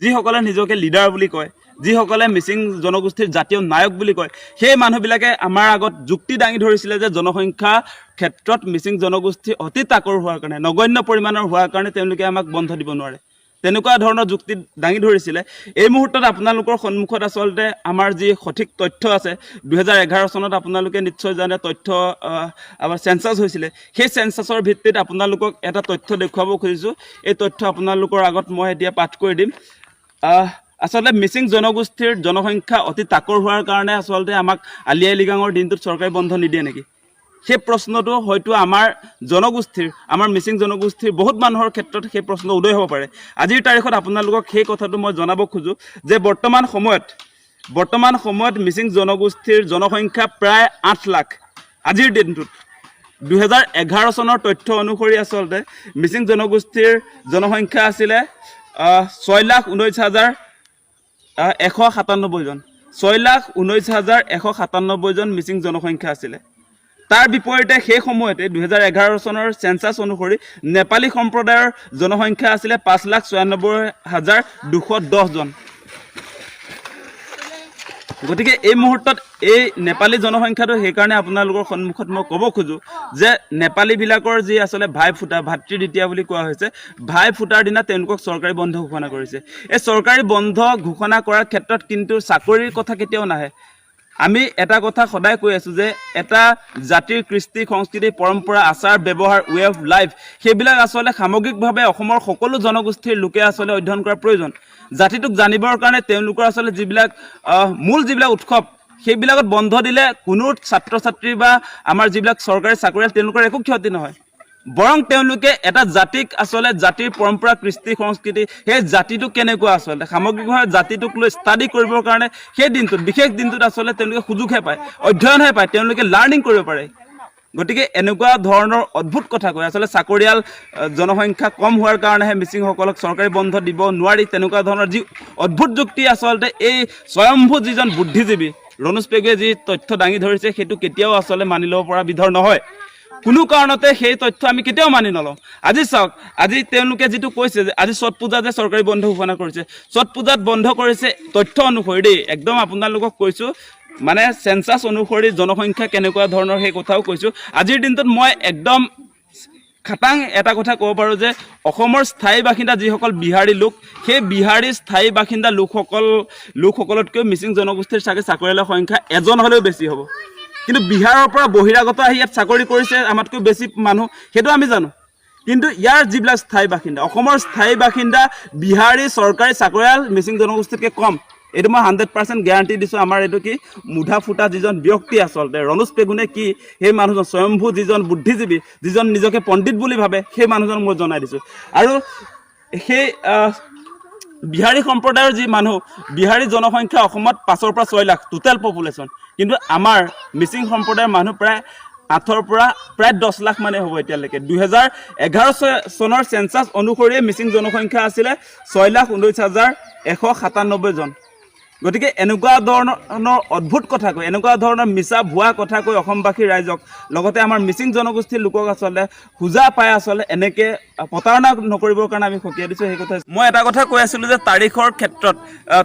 যিসকলে নিজকে লিডাৰ বুলি কয়, যিসকলে মিচিং জনগোষ্ঠীৰ জাতীয় নায়ক বুলি কয়, সেই মানুহবিলাকে আমাৰ আগত যুক্তি দাঙি ধৰিছিলে যে জনসংখ্যা ক্ষেত্ৰত মিচিং জনগোষ্ঠী অতি তাকৰ হোৱাৰ কাৰণে, নগণ্য পৰিমাণৰ হোৱাৰ কাৰণে তেওঁলোকে আমাক বন্ধ দিব নোৱাৰে, তেনেকুৱা ধৰণৰ যুক্তি দাঙি ধৰিছিলে। এই মুহূৰ্তত আপোনালোকৰ সন্মুখত আচলতে আমাৰ যি সঠিক তথ্য আছে, 2011 চনত আপোনালোকে নিশ্চয় জানে তথ্য আমাৰ চেঞ্চাছ হৈছিলে। সেই চেঞ্চাছৰ ভিত্তিত আপোনালোকক এটা তথ্য দেখুৱাব খুজিছোঁ। এই তথ্য আপোনালোকৰ আগত মই এতিয়া পাঠ কৰি দিম। আচলতে মিচিং জনগোষ্ঠীৰ জনসংখ্যা অতি তাকৰ হোৱাৰ কাৰণে আচলতে আমাক আলি আই লৃগাঙৰ দিনটোত চৰকাৰী বন্ধ নিদিয়ে নেকি, সেই প্ৰশ্নটো হয়তো আমাৰ জনগোষ্ঠীৰ, আমাৰ মিচিং জনগোষ্ঠীৰ বহুত মানুহৰ ক্ষেত্ৰত সেই প্ৰশ্ন উদয় হ'ব পাৰে। আজিৰ তাৰিখত আপোনালোকক সেই কথাটো মই জনাব খোজোঁ যে বৰ্তমান সময়ত মিচিং জনগোষ্ঠীৰ জনসংখ্যা প্ৰায় 8 লাখ। আজিৰ দিনটোত 2011 চনৰ তথ্য অনুসৰি আচলতে মিচিং জনগোষ্ঠীৰ জনসংখ্যা আছিলে 6,19,197 জন। 6,19,197 জন মিচিং জনসংখ্যা আছিলে। তাৰ বিপৰীতে সেই সময়তে 2011 চনৰ চেঞ্চাছ অনুসৰি নেপালী সম্প্ৰদায়ৰ জনসংখ্যা আছিলে 5,96,210 জন। গতিকে এই মুহূৰ্তত এই নেপালী জনসংখ্যাটো সেইকাৰণে আপোনালোকৰ সন্মুখত মই ক'ব খোজোঁ যে নেপালীবিলাকৰ যি আচলতে ভাই ফুটা, ভাতৃ দ্বিতীয়া বুলি কোৱা হৈছে, ভাই ফুটাৰ দিনা তেওঁলোকক চৰকাৰী বন্ধ ঘোষণা কৰিছে। এই চৰকাৰী বন্ধ ঘোষণা কৰাৰ ক্ষেত্ৰত কিন্তু চাকৰিৰ কথা কেতিয়াও নাহে। আমি এটা কথা সদায় কৈ আছোঁ যে এটা জাতিৰ কৃষ্টি সংস্কৃতি, পৰম্পৰা, আচাৰ ব্যৱহাৰ, ৱে অফ লাইফ, সেইবিলাক আচলতে সামগ্ৰিকভাৱে অসমৰ সকলো জনগোষ্ঠীৰ লোকে আচলতে অধ্যয়ন কৰাৰ প্ৰয়োজন। জাতিটোক জানিবৰ কাৰণে তেওঁলোকৰ আচলতে যিবিলাক মূল যিবিলাক উৎসৱ, সেইবিলাকত বন্ধ দিলে কোনো ছাত্ৰ ছাত্ৰী বা আমাৰ যিবিলাক চৰকাৰী চাকৰিয়াল, তেওঁলোকৰ একো ক্ষতি নহয়। বৰং তেওঁলোকে এটা জাতিক আচলতে জাতিৰ পৰম্পৰা, কৃষ্টি সংস্কৃতি, সেই জাতিটো কেনেকুৱা, আচলতে সামগ্ৰিকভাৱে জাতিটোক লৈ ষ্টাডি কৰিবৰ কাৰণে সেই দিনটোত, বিশেষ দিনটোত আচলতে তেওঁলোকে সুযোগহে পায়, অধ্যয়নহে পায়, তেওঁলোকে লাৰ্ণিং কৰিব পাৰে। গতিকে এনেকুৱা ধৰণৰ অদ্ভুত কথা কয় আচলতে চাকৰিয়াল জনসংখ্যা কম হোৱাৰ কাৰণেহে মিচিংসকলক চৰকাৰী বন্ধ দিব নোৱাৰি, তেনেকুৱা ধৰণৰ যি অদ্ভুত যুক্তি আচলতে এই স্বয়ম্ভু যিজন বুদ্ধিজীৱী ৰণোজ পেগুৱে যি তথ্য দাঙি ধৰিছে, সেইটো কেতিয়াও আচলতে মানি ল'ব পৰা বিধৰ নহয়। কোনো কাৰণতে সেই তথ্য আমি কেতিয়াও মানি নলওঁ। আজি চাওক, আজি তেওঁলোকে যিটো কৈছে যে আজি ছট পূজা যে চৰকাৰী বন্ধ ঘোষণা কৰিছে, ছট পূজাত বন্ধ কৰিছে তথ্য অনুসৰি দেই, একদম আপোনালোকক কৈছোঁ, মানে চেঞ্চাছ অনুসৰি জনসংখ্যা কেনেকুৱা ধৰণৰ সেই কথাও কৈছোঁ। আজিৰ দিনটোত মই একদম খাটাং এটা কথা ক'ব পাৰোঁ যে অসমৰ স্থায়ী বাসিন্দা যিসকল বিহাৰী লোক, সেই বিহাৰী স্থায়ী বাসিন্দা লোকসকলতকৈ মিচিং জনগোষ্ঠীৰ চাগে চাকৰিয়ালৰ সংখ্যা এজন হ'লেও বেছি হ'ব। কিন্তু বিহাৰৰ পৰা বহিৰাগত আহি ইয়াত চাকৰি কৰিছে আমাতকৈ বেছি মানুহ, সেইটো আমি জানো। কিন্তু ইয়াৰ যিবিলাক স্থায়ী বাসিন্দা, অসমৰ স্থায়ী বাসিন্দা বিহাৰী চৰকাৰী চাকৰিয়াল মিচিং জনগোষ্ঠীতকৈ কম, এইটো মই 100% গেৰাণ্টি দিছোঁ। আমাৰ এইটো কি মুধা ফুটা যিজন ব্যক্তি আচলতে ৰণোজ পেগুনে কি, সেই মানুহজন স্বয়ম্ভু যিজন বুদ্ধিজীৱী, যিজন নিজকে পণ্ডিত বুলি ভাবে, সেই মানুহজনক মই জনাই দিছোঁ। আৰু সেই বিহাৰী সম্প্ৰদায়ৰ যি মানুহ, বিহাৰী জনসংখ্যা অসমত 5ৰ পৰা 6 লাখ টোটেল পপুলেশ্যন। কিন্তু আমাৰ মিচিং সম্প্ৰদায়ৰ মানুহ প্ৰায় 8ৰ পৰা প্ৰায় 10 লাখ মানে হ'ব এতিয়ালৈকে। 2011 চনৰ চেঞ্চাছ অনুসৰিয়ে মিচিং জনসংখ্যা আছিলে 6,19,197 জন। গতিকে এনেকুৱা ধৰণৰ অদ্ভুত কথা কৈ, এনেকুৱা ধৰণৰ মিছা ভুৱা কথা কৈ অসমবাসী ৰাইজক, লগতে আমাৰ মিচিং জনগোষ্ঠীৰ লোকক আচলতে সোজা পাই আচলতে এনেকৈ প্ৰতাৰণা নকৰিবৰ কাৰণে আমি সকীয়াই দিছোঁ। সেই কথা মই এটা কথা কৈ আছিলোঁ যে তাৰিখৰ ক্ষেত্ৰত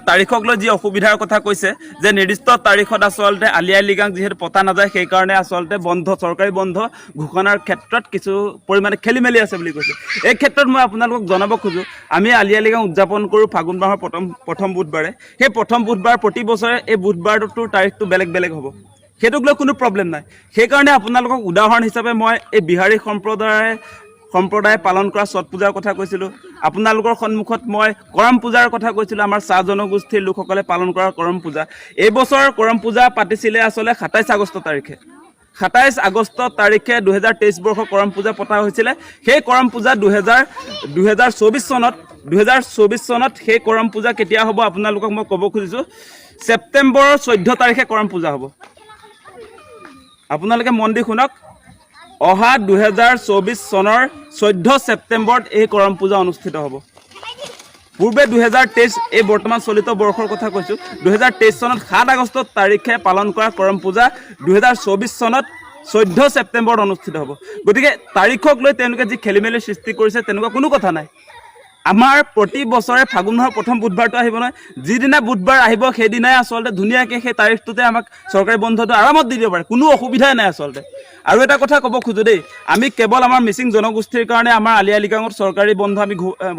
তাৰিখক লৈ যি অসুবিধাৰ কথা কৈছে যে নিৰ্দিষ্ট তাৰিখত আচলতে আলি আই লৃগাং যিহেতু পতা নাযায়, সেইকাৰণে আচলতে বন্ধ, চৰকাৰী বন্ধ ঘোষণাৰ ক্ষেত্ৰত কিছু পৰিমাণে খেলি মেলি আছে বুলি কৈছে। এই ক্ষেত্ৰত মই আপোনালোকক জনাব খোজোঁ, আমি আলি আই লৃগাং উদযাপন কৰোঁ ফাগুন মাহৰ প্ৰথম প্ৰথম বুধবাৰে। সেই প্ৰথম বুধবাৰ প্ৰতি বছৰে এই বুধবাৰটোৰ তাৰিখটো বেলেগ বেলেগ হ'ব, সেইটোক লৈ কোনো প্ৰব্লেম নাই। সেইকাৰণে আপোনালোকক উদাহৰণ হিচাপে মই এই বিহাৰী সম্প্ৰদায়ে পালন কৰা ছট পূজাৰ কথা কৈছিলোঁ। আপোনালোকৰ সন্মুখত মই কৰম পূজাৰ কথা কৈছিলোঁ, আমাৰ চাহ জনগোষ্ঠীৰ লোকসকলে পালন কৰা কৰম পূজা। এইবছৰ কৰম পূজা পাতিছিলে আচলতে 27 আগষ্ট তাৰিখে। 27 আগষ্ট তাৰিখে 2023 বৰ্ষ কৰম পূজা পতা হৈছিলে। সেই কৰম পূজা 2024 চনত সেই কৰম পূজা কেতিয়া হ'ব আপোনালোকক মই ক'ব খুজিছোঁ। ছেপ্টেম্বৰৰ 14 তাৰিখে কৰম পূজা হ'ব। আপোনালোকে মন দি শুনক, অহা 2024 চনৰ 14 ছেপ্টেম্বৰত এই কৰম পূজা অনুষ্ঠিত হ'ব। পূৰ্বে 2023, এই বৰ্তমান চলিত বৰ্ষৰ কথা কৈছোঁ, 2023 চনত 7 আগষ্ট তাৰিখে পালন কৰা কৰম পূজা 2024 চনত 14 ছেপ্টেম্বৰত অনুষ্ঠিত হ'ব। গতিকে তাৰিখক লৈ তেওঁলোকে যি খেলি মেলি সৃষ্টি কৰিছে, তেনেকুৱা কোনো কথা নাই। আমাৰ প্ৰতি বছৰে ফাগুন মাহৰ প্ৰথম বুধবাৰটো আহিব নহয়, যিদিনা বুধবাৰ আহিব সেইদিনাই আচলতে ধুনীয়াকৈ সেই তাৰিখটোতে আমাক চৰকাৰী বন্ধটো আৰামত দি দিব পাৰে, কোনো অসুবিধাই নাই আচলতে। আৰু এটা কথা ক'ব খোজোঁ দেই, আমি কেৱল আমাৰ মিচিং জনগোষ্ঠীৰ কাৰণে আমাৰ আলি আই লৃগাঙত চৰকাৰী বন্ধ আমি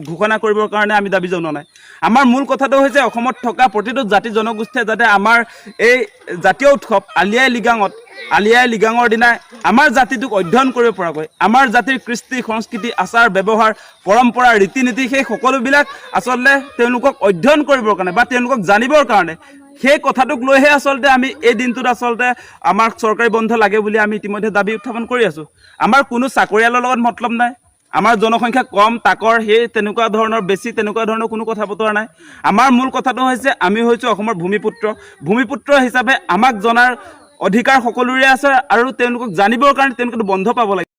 ঘোষণা কৰিবৰ কাৰণে আমি দাবী জনোৱা নাই। আমাৰ মূল কথাটো হৈছে অসমত থকা প্ৰতিটো জাতি জনগোষ্ঠীয়ে যাতে আমাৰ এই জাতীয় উৎসৱ আলি আই লৃগাঙত, আলি আই লৃগাঙৰ দিনা আমাৰ জাতিটোক অধ্যয়ন কৰিব পৰাকৈ, আমাৰ জাতিৰ কৃষ্টি সংস্কৃতি, আচাৰ ব্যৱহাৰ, পৰম্পৰা, ৰীতি নীতি, সেই সকলোবিলাক আচলতে তেওঁলোকক অধ্যয়ন কৰিবৰ কাৰণে বা তেওঁলোকক জানিবৰ কাৰণে, সেই কথাটোক লৈহে আচলতে আমি এই দিনটোত আচলতে আমাক চৰকাৰী বন্ধ লাগে বুলি আমি ইতিমধ্যে দাবী উত্থাপন কৰি আছোঁ। আমাৰ কোনো চাকৰিয়ালৰ লগত মতলব নাই। আমাৰ জনসংখ্যা কম তাকৰ সেই তেনেকুৱা ধৰণৰ বেছি তেনেকুৱা ধৰণৰ কোনো কথা বতৰা নাই। আমাৰ মূল কথাটো হৈছে আমি হৈছোঁ অসমৰ ভূমিপুত্ৰ। ভূমিপুত্ৰ হিচাপে আমাক জনাৰ অধিকাৰ সকলোৰে আছে আৰু তেওঁলোকক জানিবৰ কাৰণে তেওঁলোকেতো বন্ধ পাব লাগে।